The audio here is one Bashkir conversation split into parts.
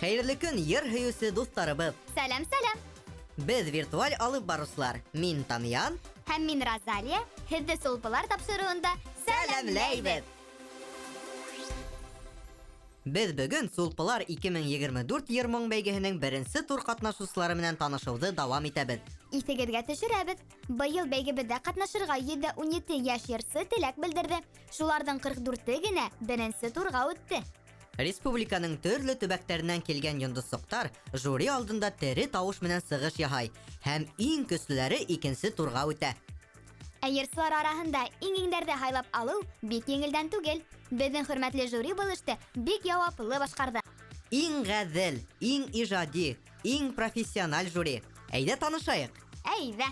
Хәйерле көн, йыр һөйөүсе дуҫтарыбыҙ! Сәләм, сәләм! Беҙ виртуаль алып барыусылар. Мин Тамьян. Һәм мин Розалия. Һеҙҙе Сулпылар тапшырыуында сәләмләйбеҙ! Беҙ бөгөн Сулпылар 2024 йыр-моң бәйгеһенең беренсе тур ҡатнашыусылары менән танышыуҙы дауам итәбеҙ. Иҫегеҙгә төшөрәбеҙ. Быйыл бәйгебеҙҙә ҡатнашырға 117 йәш йырсы теләк белдерҙе. Шуларҙың 44-е генә беренсе турға үтте. Республиканың төрлө төбәктәренән килгән йондоҙсоҡтар жюри алдында тере тауыш менән сығыш яһай һәм иң көслөләре икенсе турға үтә. Ә йырсылар араһында иң-иңдәрҙе һайлап алыу бик еңелдән түгел. Беҙҙең хөрмәтле жюри был эште бик яуаплы башҡарҙы. Иң ғәҙел, иң ижади, иң профессиональ жюри. Әйҙә танышайыҡ. Әйҙә.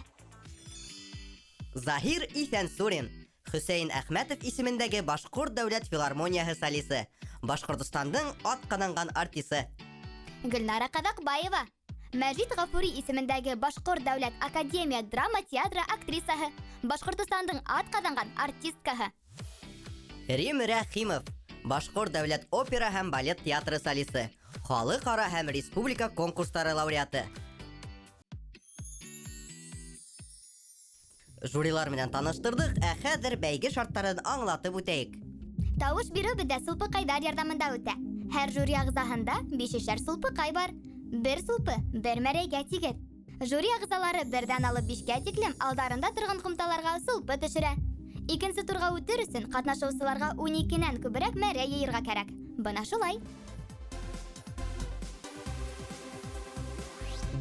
Заһир Иҫәнсурин, Хөсәйен Әхмәтов исемендәге Башҡорт дәүләт филармонияһы солисы, Башҡортостандың атҡаҙанған артисы. Гөлнара Ҡаҙаҡбаева, Мәжит Ғафури исемендәге Башҡорт дәүләт академия драма театры актрисаһы, Башҡортостандың атҡаҙанған артисткаһы. Рим Рәхимов, Башҡорт дәүләт опера һәм балет театры солисы, халыҡ-ара һәм республика конкурстары лауреаты. Жюрилар менән таныштырҙыҡ, ә хәҙер бәйге шарттарын аңлатып үтәйек. Тауыш биреү беҙҙә сулпыҡайҙар ярҙамында үтә. Һәр жюри ағзаһында бишешәр сулпыҡай бар. Бер сулпы бер мәрәйгә тигеҙ. Жюри ағзалары берҙән алып бишкә тиклем алдарында торған ҡумталарға сулпы төшөрә. Икенсе турға үтер өсөн ҡатнашыусыларға 12-нән күберәк мәрәй йыйырға кәрәк. Бына шулай.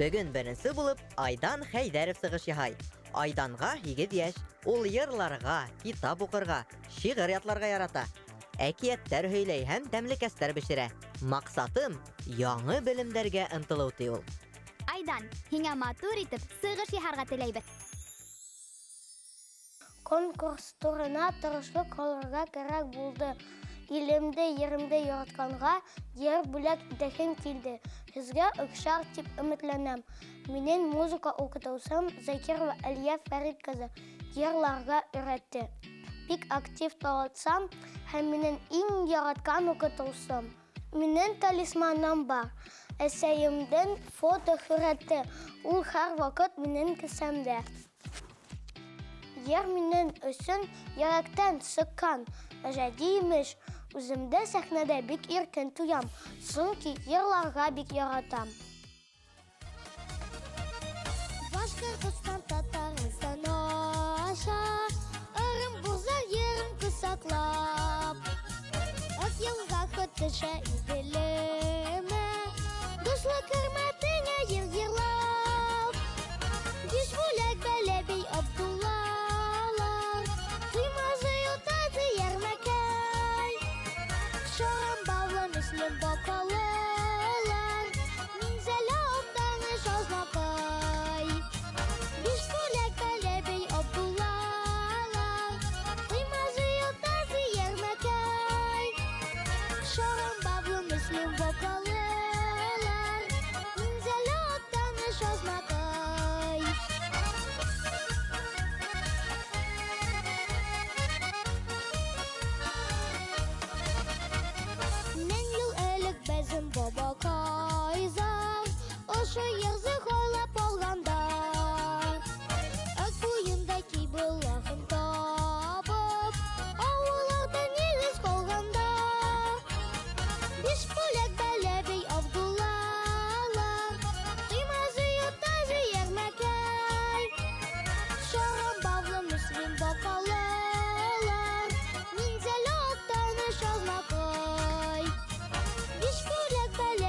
Бөгөн беренсе булып Айдан Хәйҙәров сығыш яһай. Айданға 8 йәш. Ул йырларға, китап уҡырға, шиғыр ятларға ярата. Әкиәттәр һөйләй һәм тәмлекәстәр бешерә. Маҡсатым яңы белемдәргә ынтылыу, ти ул. Айдан, һиңә матур итеп сығыш яһарға теләйбеҙ. Конкурс турына тырышлыҡ ҡалырға кәрәк булды. Илемде, еремде яратҡанға йыр бүләк итәһем килде. Һеҙгә оҡшар тип өмөтләнәм. Минең музыка уҡытыусым Закирова Әлиә Фәрит ҡыҙы йырларға өйрәтте. Бик актив талантсам һәм минең иң яратҡан уҡытыусым. Минең талисманым бар. Әсәйемдең фотоһүрәте. Ул һәр ваҡыт минең кеҫәмдә. Йыр минең өсөн йөрәктән сыҡҡан ижади емеш. Үҙемде сәхнәдә бик иркен тоям, сөнки йырларға бик яратам. Башҡортостан, Татарстан аша, Ырымбурҙар ерен ҡосаҡлап, Аҡ йылға төшә Иҙелемә, Дуҫлыҡ хөрмәтеңә йыр йырлап. Бишбүләк, Бәләбәй, Абдуллалар, Туймазы, Ютазы, Йәрмәкәй, Шаран, Баулы, Мөслим, Баҡалылар, Минзәлә, Актаныш, Аҙнакай. Бишбүләк, Бәләбәй, Абдуллалар, Туймазы, Ютазы, Йәрмәкәй, Шаран, Баулы, Мөслим, Баҡалылар, Минзәлә, Актаныш, Аҙнакай. Мең йыл элек беҙҙең бабаҡайҙар ошо ерҙе һайлап алғандар. Ыҡ буйында Кейбылағын табып, ауылдарҙа нигеҙ һалғандар. Бишбүләк, Бәләбәй, Абдуллалар, Туймазы, Ютазы, Йәрмәкәй, Шаран, Баулы, Мөслим, Баҡалылар, Минзәлә, Актаныш, Аҙнакай. Бишбүләк, Бәләбәй,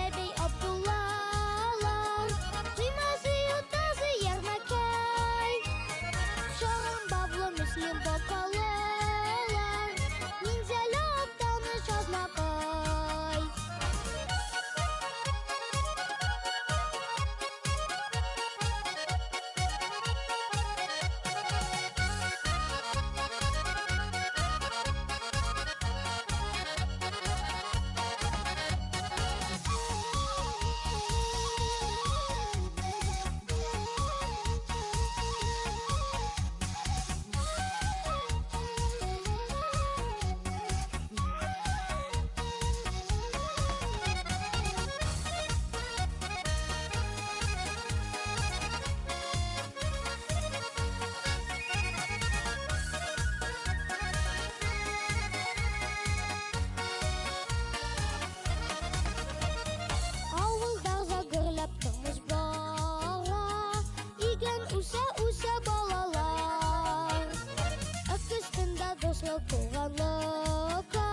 Дуҫлыҡ, туғанлыҡҡа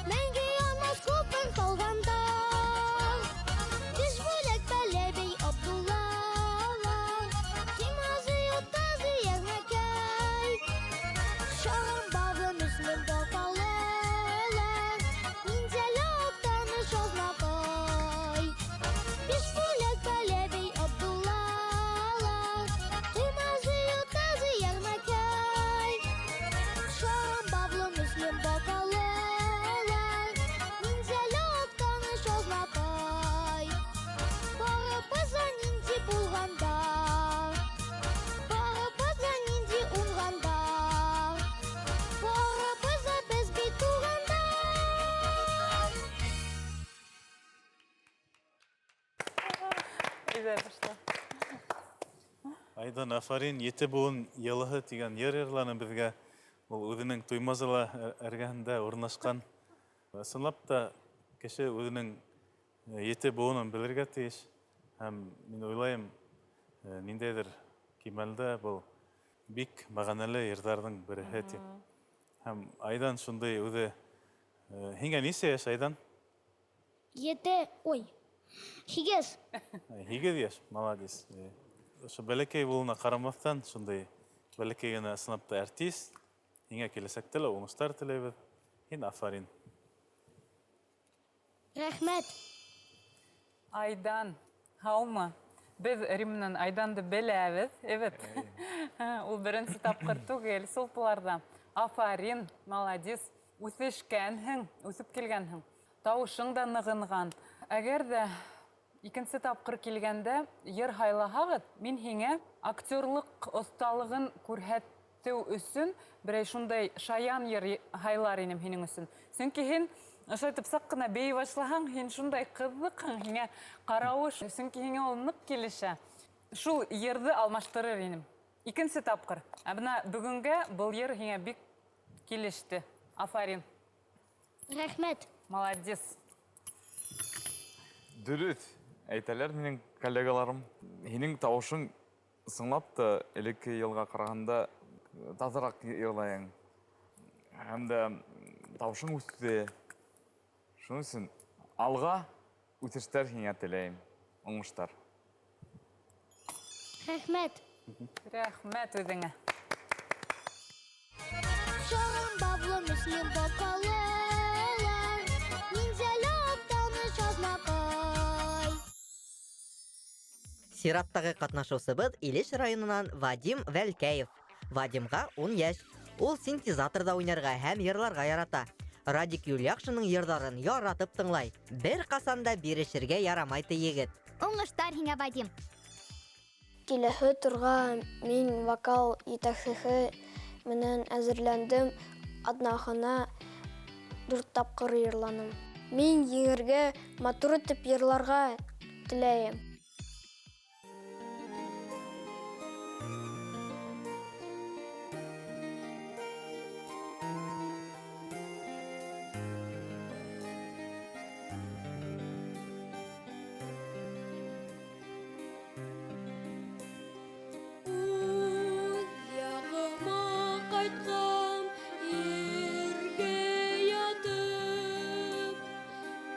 мәңге янмаҫ күпер ҡалғанда. Бишбүләк, Бәләбәй, Абдуллалар, Туймазы, Ютазы, Йәрмәкәй, Шаран, Баулы, Мөслим, Баҡалылар, Минзәлә, Актаныш, Аҙнакай. Бишбүләк, Бәләбәй, Абдуллалар, Туймазы, Ютазы, Йәрмәкәй, Шаран, Баулы, Мөслим, Баҡалылар, Минзәлә, Актаныш, Аҙнакай. Барыбыҙ ҙа ниндәй булғандар, барыбыҙ ҙа ниндәй уңғандар, барыбыҙ ҙа беҙ бит туғандар. Әйҙә, башла. Айҙан, афарин, ете быуын йылыһы тигән йыр йырланы беҙгә. Ул үҙенең Туймазыла эргәһендә урынлашҡан. Ысынлап та кеше үҙенең ете быуынын белергә тейеш. Һәм мин уйлайым, ниндәйҙер кимәлдә был бик мәғәнәле йырҙарҙың береһе тип. Һәм Айҙан шундай үҙе, һиңә нисә йәш, Айҙан? Ете, ой, 8. 8 йәш, молодец. Ошо бәләкәй булыуына ҡарамаҫтан, шундай бәләкәй генә ысынлап та артист. Һиңә киләсәктә лә уңыштар теләйбеҙ. Һин афарин. Рәхмәт. Айҙан, һаумы? Беҙ Рим менән Айҙанды беләбеҙ, эвет. Ул беренсе тапҡыр түгел сулпыларҙа. Афарин, молодец. Үҫешкәнһең, үҫеп килгәнһең. Тауышың да нығынған. Әгәр ҙә икенсе тапҡыр килгәндә йыр һайлаһағыҙ, мин һиңә актерлыҡ оҫталығын күрһәтеү өсөн берәй шундай шаян йыр һайлар инем һинең өсөн. Сөнки һин ошолайтып саҡ ҡына бейей башлаһаң, һин шундай ҡыҙыҡһың, һиңә ҡарауы, сөнки һиңә ул ныҡ килешә. Шул йырҙы алмаштырыр инем. Икенсе тапҡыр. Ә бына бөгөнгә был йыр һиңә бик килеште. Афарин. Рәхмәт. Молодец. Дөрөҫ әйтәләр минең коллегаларым. Һинең тауышың ысынлап та элекке йылға ҡарағанда таҙараҡ йырлайың. Һәм дә тауышың үҫте. Шуның өсөн алға үҫештәр һиңә теләйем. Уңыштар. Рәхмәт. Рәхмәт үҙеңә. Шаран, Баулы, Мөслим, Баҡалылар, Минзәлә, Актаныш, Аҙнакай. Сираттағы ҡатнашыусыбыҙ Илеш районынан Вадим Вәлкәев. Вадимға 10 йәш. Ул синтезаторҙа уйнарға һәм йырларға ярата. Радик Юльяҡшиның йырҙарын яратып тыңлай. Бер ҡасан да бирешергә ярамай ти егет. Уңыштар һиңә, Вадим. Киләһе турға мин вокал етәксеһе менән әҙерләндем. Аҙнаһына 4 тапҡыр йырланым. Мин еңергә, матур итеп йырларға теләйем. Үҙ яғыма ҡайтҡан ергә ятып,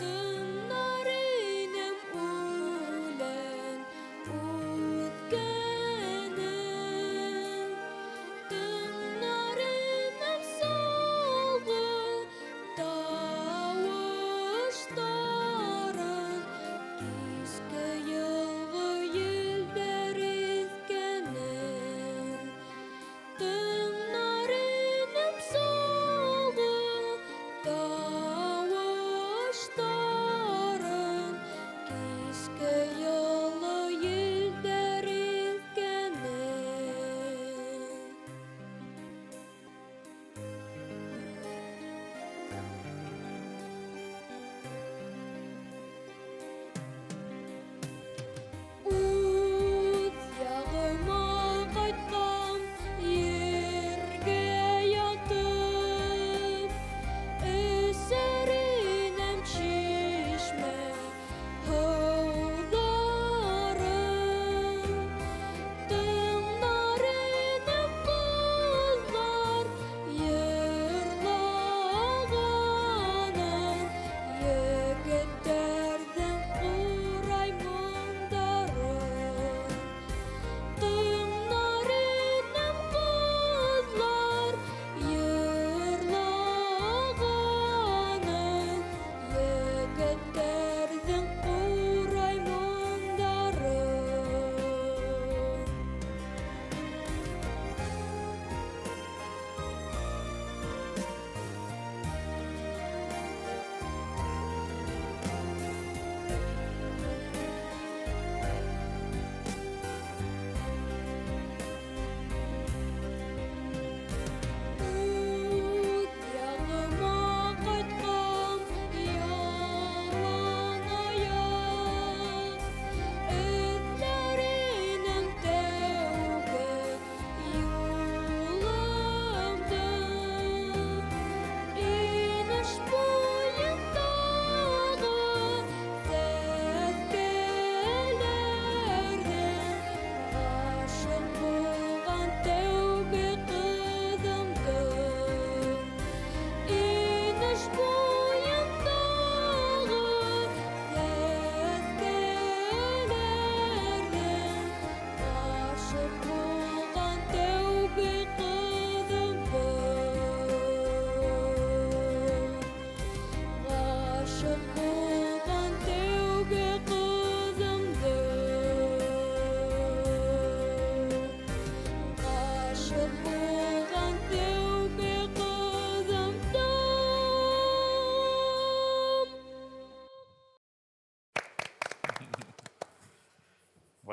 тыңлар инем үлән үҫкәнен, тыңлар инем соңғы тауыштарын, киске йылғы елдәр иҫкәнен. Тыңлар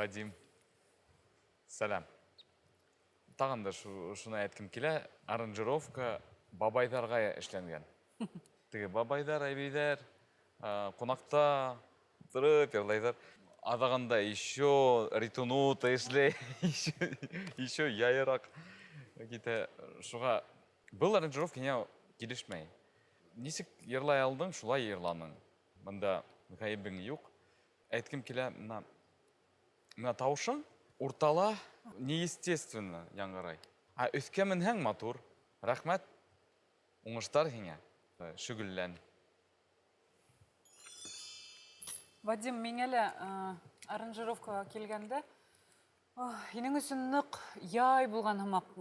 Вадим, сәләм. Тағын да шуны әйткем килә, аранжировка бабайҙарға эшләнгән. Теге бабайҙар, әбейҙәр, ҡунаҡта тороп йырлайҙар. Аҙағында еще ритунута эшләй, еще яйыраҡ китә. Шуға был аранжировка миңә килешмәй. Нисек йырлай алдың, шулай йырланың. Бында ғәйебең юҡ. Әйткем килә, мына тауышың уртала неестественно яңғырай. Ә өҫкә менһәң матур. Рәхмәт, уңыштар һиңә. Шөгөллән. Вадим, миңә лә аранжировкаға килгәндә, һинең өсөн ныҡ яй булған һымаҡ,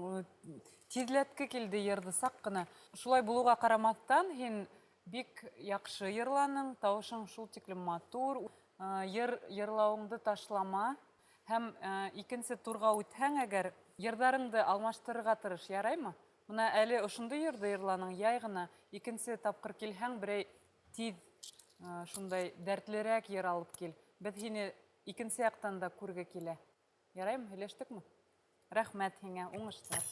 тиҙләтке килде йырҙы саҡ ҡына. Шулай булыуға ҡарамаҫтан, һин бик яҡшы йырланың, тауышың шул тиклем матур. Йыр йырлауыңды ташлама һәм икенсе турға үтһәң әгәр, йырҙарыңды алмаштырырға тырыш, яраймы? Бына әле ошондай йырҙы йырланың, яй ғына. Икенсе тапҡыр килһәң, берәй тиҙ, шундай дәртлерәк йыр алып кил. Беҙ һине икенсе яҡтан да күрге килә. Яраймы, һөйләштекме? Рәхмәт һиңә, уңыштар.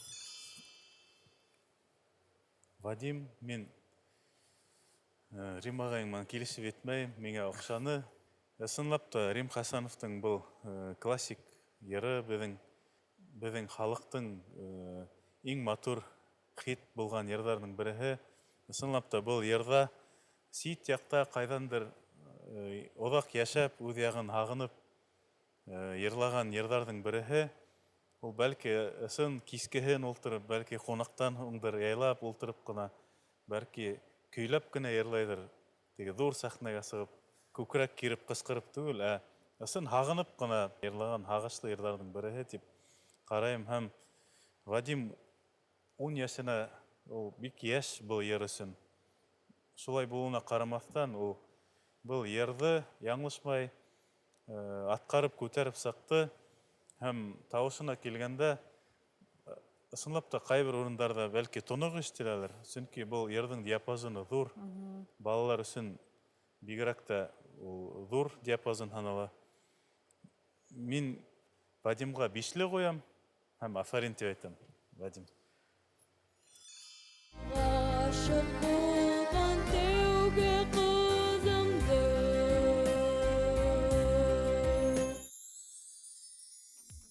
Вадим, мин Рим ағайың менән килешеп етмәйем, миңә оҡшаны. Ысынлап та Рим Хасановтың был классик йыры беҙҙең халыҡтың иң матур хит булған йырҙарының береһе. Ысынлап та был йырҙа сит яҡта ҡайҙандыр оҙаҡ йәшәп, үҙ яғын һағынып йырлаған йырҙарҙың береһе. Ул бәлки ысын кискеһен ултырып, бәлки ҡунаҡтан һуңдыр яйлап ултырып ҡына, бәлки көйләп кенә йырлайҙыр. Теге ҙур сәхнәгә сығып, күкрәк киреп ҡысҡырып түгел, ә ысын һағынып ҡына йырлаған һағышлы йырҙарҙың береһе тип ҡарайым. Һәм Вадим 10 йәшенә, ул бик йәш был йыр өсөн. Шулай булыуына ҡарамаҫтан, ул был йырҙы яңылышмай атҡарып күтәреп сыҡты. Һәм тауышына килгәндә, ысынлап та ҡайбер урындарҙа бәлки тоноҡ ишетеләлер, сөнки был йырҙың диапазоны ҙур. Балалар өсөн бигерәк тә ул ҙур диапазон һанала. Мин Вадимға 5 ҡуям һәм афарин тип әйтәм. Вадим. Ғашиҡ булған тәүге ҡыҙымды.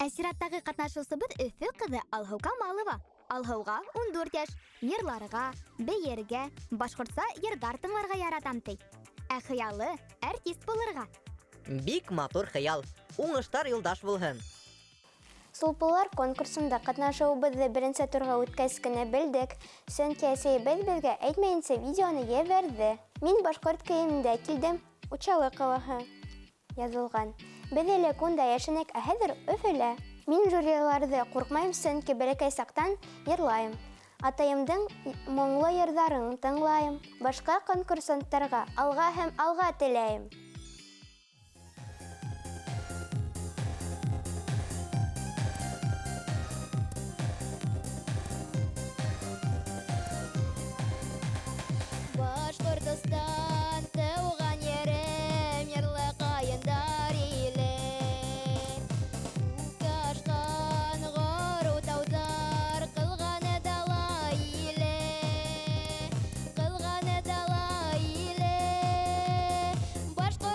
Ә сираттағы ҡатнашыусыбыҙ Өфө ҡыҙы Алһыу Камалова. Алһыуға 14 йәш. Йырларға, бейергә, башҡортса йырҙар тыңларға яратам ти. Ә хыялы артист булырға. Бик матур хыял. Уңыштар юлдаш булһын. Сулпылар конкурсында ҡатнашыуыбыҙҙы беренсе турға үткәс кенә белдек, сөнки әсәйебеҙ беҙгә әйтмәйенсә видеоны ебәрҙе. Мин башҡорт кейемендә килдем, Учалы ҡалаһы яҙылған. Беҙ элек унда йәшәнек, ә хәҙер Өфөлә. Мин жюриларҙы ҡурҡмайым, сөнки бәләкәй саҡтан йырлайым. Атайымдың моңло йырҙарын тыңлайым. Башҡа конкурсанттарға алға һәм алға теләйем. Башҡортостан тыуған ерем, йырлы ҡайындар иле. Күккә ашҡан ғорур тауҙар, ҡылғаны дала иле. Ҡылғаны дала иле. Башҡорт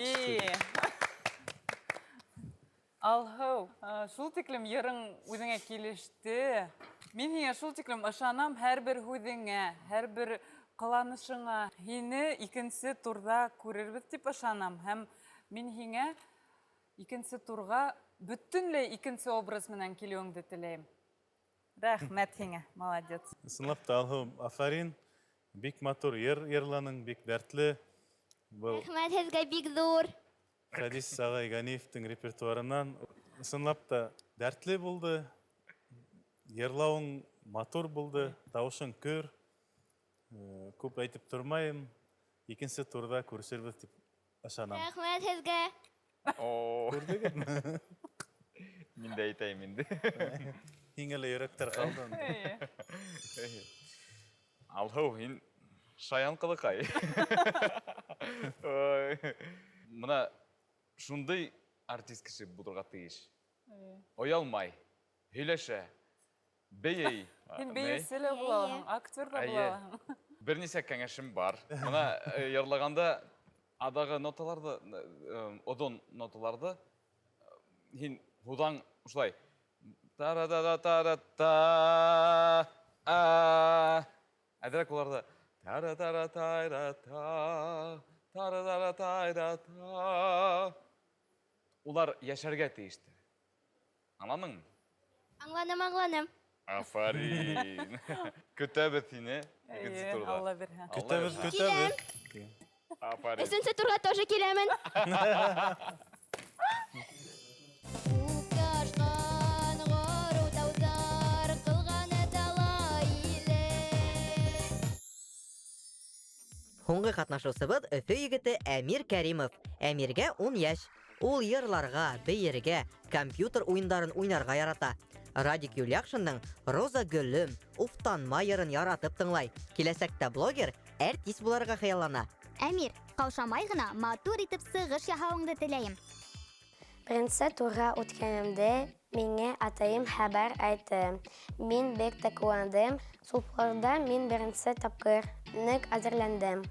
Килеште. Алһыу, шул тиклем йырың үҙеңә килеште. Мин һиңә шул тиклем ышанам һәр бер һүҙеңә, һәр бер ҡыланышыңа. Һине икенсе турҙа күрербеҙ тип ышанам. Һәм мин һиңә икенсе турға бөтөнләй икенсе образ менән килеүеңде теләйем. Рәхмәт һиңә, молодец. Ысынлап та, Алһыу, афарин. Бик матур йыр йырланың, бик дәртле. Был Рәхмәт һеҙгә бик ҙур. Хәдис ағай Ганиевтың репертуарынан ысынлап та дәртле булды. Йырлауың матур булды, тауышың көр. Күп әйтеп тормайым. Икенсе турҙа күрешербеҙ тип ышанам. Рәхмәт һеҙгә. О, Күрҙегеҙме? Мин дә әйтәйем инде. Һиңә лә йөрәктәр ҡалды. Алһыу, һин шаян ҡылыҡай. Бына шундай артист кеше булырға тейеш. Оялмай, һөйләшә, бейей. Һин бейеүсе лә була алаһың, актер ҙа була алаһың. Бер нисә кәңәшем бар. Бына йырлағанда аҙағы ноталарҙы, оҙон ноталарҙы һин һуҙаң ошолай. Тара-тара-тара-та, а. Әҙерәк уларҙы тара-тара-тара-та, тара-тара-тара-та. Улар йәшәргә тейештер. Аңланыңмы? Аңланым, аңланым. Афарин. Көтәбеҙ һине икенсе Эйе, турҙа. Алла бирһә. Көтәбеҙ, көтәбеҙ. Афарин. Өсөнсө турға тоже киләмен. Һуңғы ҡатнашыусыбыҙ Өфө егете Әмир Кәримов. Әмиргә 10 йәш. Ул йырларға, бейергә, компьютер уйындарын уйнарға ярата. Радик Юльяҡшиндың Роза гөлөм, Уфтанма йырын яратып тыңлай. Киләсәктә блогер, артист булырға хыяллана. Әмир, ҡаушамай ғына матур итеп сығыш яһауыңды теләйем. Беренсе турға үткәнемде миңә атайым хәбәр әйтте. Мин бик тә ҡыуандым. Сулпыларҙа мин беренсе тапҡыр ныҡ әҙерләндем.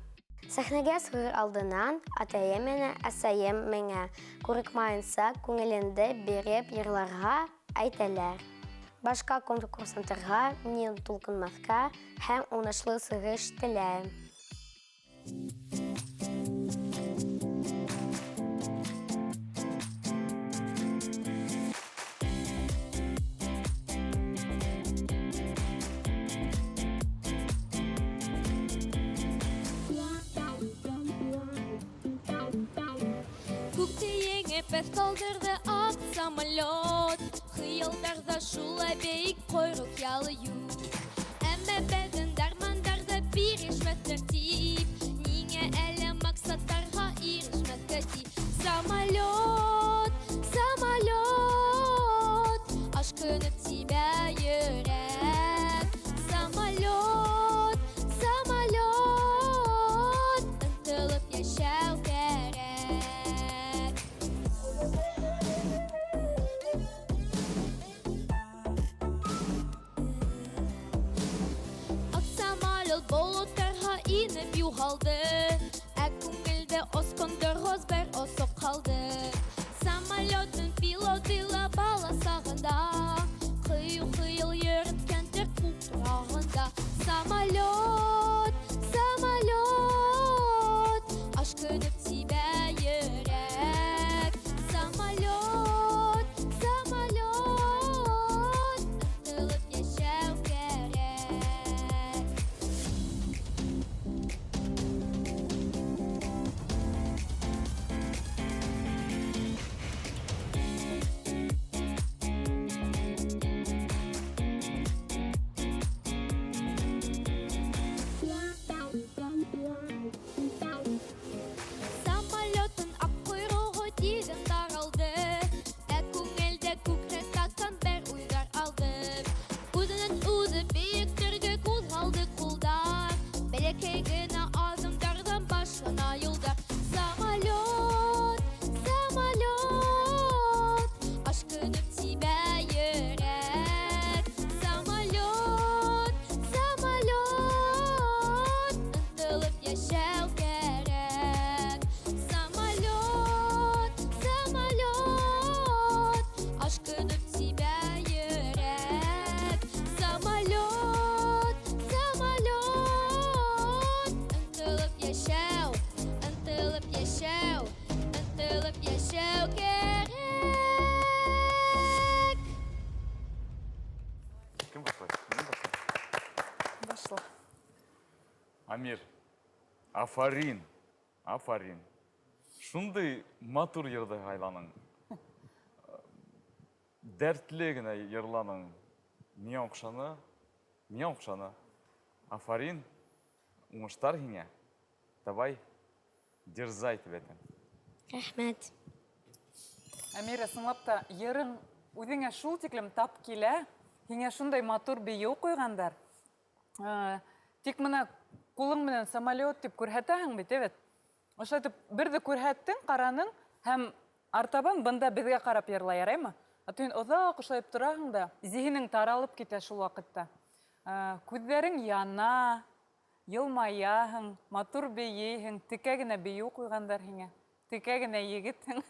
Сәхнәгә сығыр алдынан атайым менән әсәйем миңә ҡурҡмайынса күңелеңде биреп йырларға әйтәләр. Башҡа конкурсанттарға мин тулҡынмаҫҡа һәм уңышлы сығыш теләйем. Күкте еңеп әҫ ҡалдырҙы аҡ самолет. Хыялдарҙа шулай бейек ҡойроҡ ялы юҡ. Әммә беҙҙең дармандарҙа бирешмәҫтәр тип, ниңә әле маҡсаттарға ирешмәҫкә тип. Самолет, самолет, ашҡынып тибә йөрәк. Самолет, самолет, ынтылып йәшәү кәрәк. Аҡ самолет болоттарға инеп юғалды. Ә күңелдә осҡондорғос бер осоп ҡалды. Самолеттың пилоты ла бала сағында ҡыйыу-ҡыйыу йөрөткәндер күк турағында. Самолет, самолет, ашҡынып тибә йөрәк. Самолет, самолет, ынтылып йәшәү кәрәк. Амир, афарин, афарин. Шундый матур йырҙы һайланың. Дәртле генә йырланың. Миңә оҡшаны, миңә оҡшаны. Афарин, уңыштар һиңә. Давай, дерзай тип әйтәм. Рәхмәт. Әмир, ысынлап та, йырың үҙеңә шул тиклем тап килә, һиңә шундай матур бейеү ҡуйғандар. Тик мына ҡулың менән самолет тип күрһәтәһең бит, эвет. Ошолай итеп берҙе күрһәттең, ҡараның һәм артабан бында беҙгә ҡарап йырла, яраймы? А то һин оҙаҡ ошолай итеп тораһың да, зиһенең таралып китә шул ваҡытта. Күҙҙәрең яна, йылмаяһың, матур бейейһең, текә генә бейеү ҡуйғандар һиңә. Текә генә егетһең.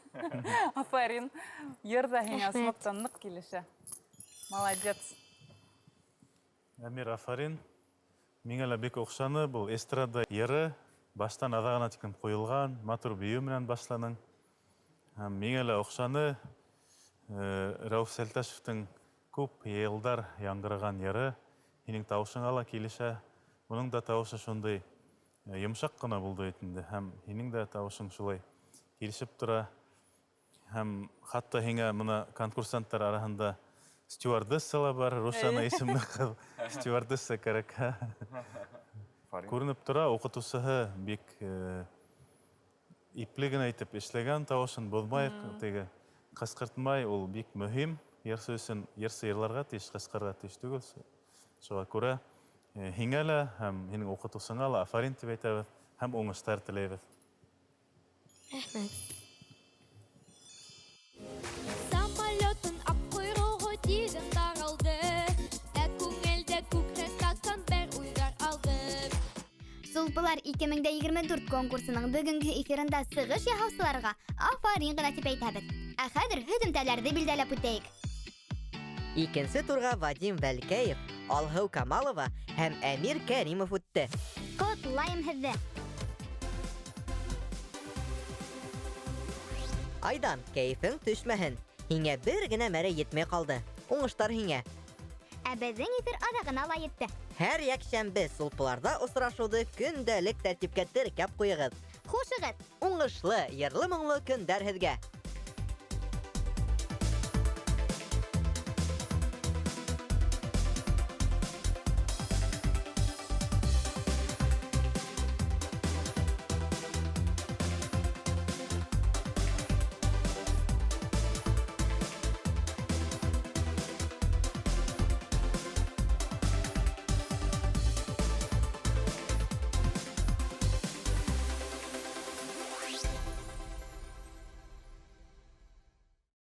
Афарин. Йыр ҙа һиңә ысынлап та ныҡ килешә. Молодец. Әмир, афарин. Миңә лә бик оҡшаны. Был эстрада йыры баштан аҙағына тиклем ҡуйылған, матур бейеү менән башланың. Һәм миңә лә оҡшаны. Рәүеф Сәлтәшевтең күп йылдар яңғыраған йыры һинең тауышыңа ла килешә. Уның да тауышы шундай йомшаҡ ҡына булды бит инде. Һәм һинең дә тауышың шулай килешеп тора. Һәм хатта һиңә мына конкурсанттар араһында стюардесса ла бар, Рушана исемле ҡыҙ. Стюардесса кәрәк. Күренеп тора, уҡытыусыһы бик ипле генә итеп эшләгән, тауышын боҙмай, теге ҡысҡыртмай, ул бик мөһим. Йырсы өсөн йырсы йырларға тейеш, ҡысҡырырға тейеш түгел. Шуға күрә һиңә лә һәм һинең уҡытыусыңа ла афарин тип әйтәбеҙ һәм уңыштар теләйбеҙ. Рәхмәт. Самолетын ак койругу тиздән таралды, Ә күңелдә күкрәк каккан бер уйлар алды. Сулпылар 2024 конкурсының бөгөнгө эфирында сығыш яһаусыларға афарин ғына тип әйтәбеҙ. Ә хәҙер һөҙөмтәләрҙе билдәләп үтәйек. Икенсе турға Вадим Вәлкәев, Алһыу Камалова һәм Әмир Кәримов үтте. Ҡотлайым һеҙҙе! Айдан, кәйефең төшмәһен. Һиңә бер генә мәрә етмәй ҡалды. Уңыштар һиңә. Ә беҙҙең эфир аҙағына ла етте. Һәр йәкшәмбе Сулпыларҙа осрашыуҙы көндәлек тәртипкә теркәп ҡуйығыҙ. Хушығыҙ! Уңышлы, йырлы-моңло көндәр һеҙгә!